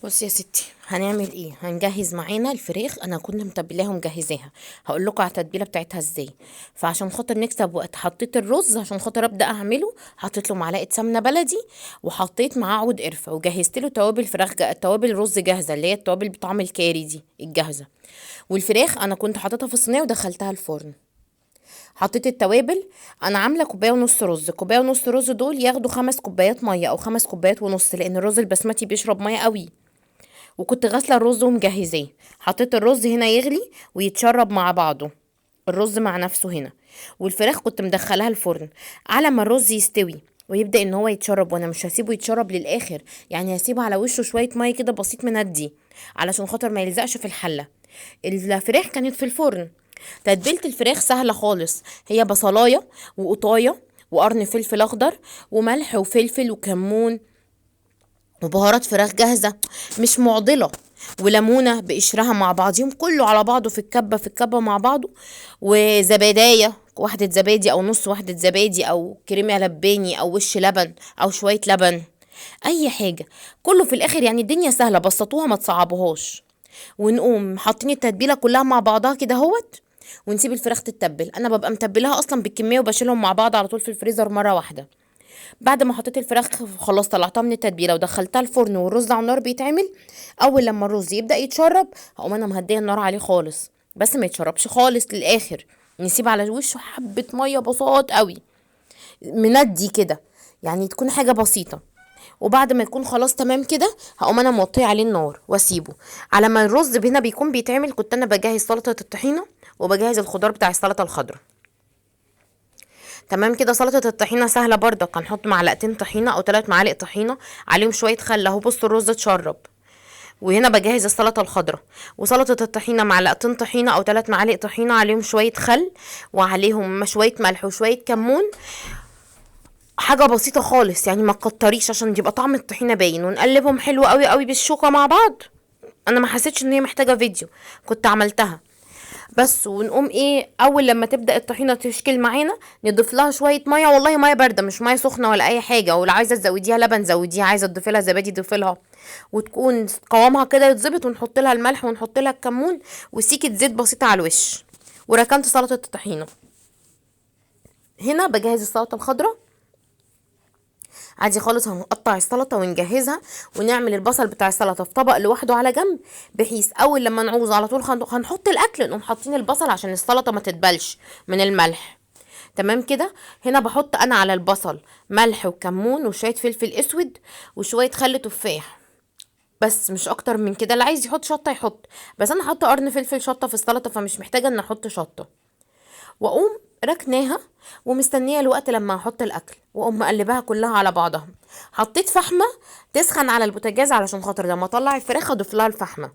بصي يا ستي، هنعمل ايه؟ هنجهز معانا الفراخ. انا كنت متبلاها ومجهزاها، هقول لكم على التتبيله بتاعتها ازاي. فعشان خاطر نكسب وقت حطيت الرز عشان خاطر ابدا اعمله، حطيت له معلقه سمنه بلدي وحطيت معاه عود قرفه، وجهزت له توابل فراخ توابل رز جاهزة اللي هي التوابل بطعم الكاري دي الجاهزة. والفراخ انا كنت حاططها في الصينية ودخلتها الفرن. حطيت التوابل. انا عامله كوباية ونص رز، كوباية ونص رز دول ياخدوا 5 كوبايات مية او 5 كوبايات ونص، لان الرز البسمتي بيشرب مية قوي. وكنت غاسله الرز ومجهزاه. حطيت الرز هنا يغلي ويتشرب مع بعضه، الرز مع نفسه هنا. والفراخ كنت مدخلاها الفرن على ما الرز يستوي ويبدا ان هو يتشرب. وانا مش هسيبه يتشرب للاخر، يعني هسيبه على وشه شوية مية كده بسيط مندي علشان خاطر ما يلزقش في الحلة. الفراخ كانت في الفرن. تتبيله الفراخ سهلة خالص، هي بصلايه وقطايه وقرن فلفل اخضر وملح وفلفل وكمون وبهارات فراخ جاهزة مش معضلة، وليمونه بقشرها مع بعضيهم، كله على بعضه في الكبه، في الكبه مع بعضه. وزبادايه، واحدة زبادي او نص واحدة زبادي او كريمة لباني او وش لبن او شوية لبن، اي حاجة، كله في الاخر. يعني الدنيا سهلة، بسطوها ما تصعبوهاش. ونقوم حاطين التتبيله كلها مع بعضها كده اهوت، ونسيب الفراخ تتبل. انا ببقى متبلاها اصلا بالكمية وبشيلهم مع بعض على طول في الفريزر مرة واحدة. بعد ما حطيت الفراخ خلاص طلعتها من التتبيله ودخلتها الفرن والرز على النار بيتعمل. اول لما الرز يبدا يتشرب هقوم انا مهديه النار عليه خالص، بس ما يتشربش خالص للاخر، نسيب على وشه حبه مية بساط قوي مندي كده، يعني تكون حاجة بسيطة. وبعد ما يكون خلاص تمام كده هقوم انا موطيه عليه النار واسيبه على ما الرز هنا بيكون بيتعمل. كنت انا بجهز سلطة الطحينه وبجهز الخضار بتاع السلطة الخضراء. تمام كده. سلطة الطحينه سهلة برضك، هنحط معلقتين طحينه او 3 معالق طحينه عليهم شوية خل اهو. بصوا الرز اتشرب. وهنا بجهز السلطة الخضراء. وسلطة الطحينه معلقتين طحينه او 3 معالق طحينه عليهم شوية خل وعليهم شوية ملح وشوية كمون، حاجة بسيطة خالص يعني ما تكتريش عشان يبقى طعم الطحينه باين. ونقلبهم حلو قوي قوي بالشوكة مع بعض. انا ما حسيتش ان هي محتاجه فيديو، كنت عملتها بس. ونقوم ايه، اول لما تبدا الطحينه تشكل معانا نضيف لها شوية مية، والله مية باردة مش مية سخنة ولا اي حاجة. ولو عايزه تزوديها لبن زوديها، عايزه تضيفي لها زبادي ضيفي لها، وتكون قوامها كده يتظبط. ونحط لها الملح ونحط لها الكمون وسيكه زيت بسيطة على الوش. وركنت سلطة الطحينه. هنا بجهز السلطة الخضراء عادي خالص. هنقطع السلطة ونجهزها ونعمل البصل بتاع السلطة في طبق لوحده على جنب، بحيث اول لما نعوز على طول هنحط الاكل نقوم حاطين البصل عشان السلطة ما تتبلش من الملح. تمام كده. هنا بحط انا على البصل ملح وكمون وشوية فلفل اسود وشوية خل تفاح بس، مش اكتر من كده. اللي عايز يحط شطه يحط، بس انا حاطه قرن فلفل شطه في السلطة فمش محتاجه ان احط شطه. واقوم ركناها ومستنيه الوقت لما احط الاكل، واقوم مقلباها كلها على بعضها. حطيت فحمه تسخن على البوتاجاز علشان خاطر لما اطلع الفراخ اضيف لها الفحمه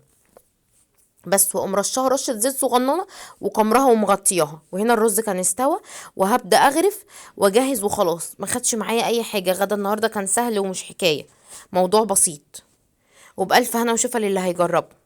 بس، واقوم رشها رشه زيت صغننه وقمرها ومغطياها. وهنا الرز كان استوى وهبدا اغرف واجهز وخلاص. ما خدش معايا اي حاجة، غدا النهارده كان سهل ومش حكاية، موضوع بسيط. وبألف هنا وشفا للي هيجربه.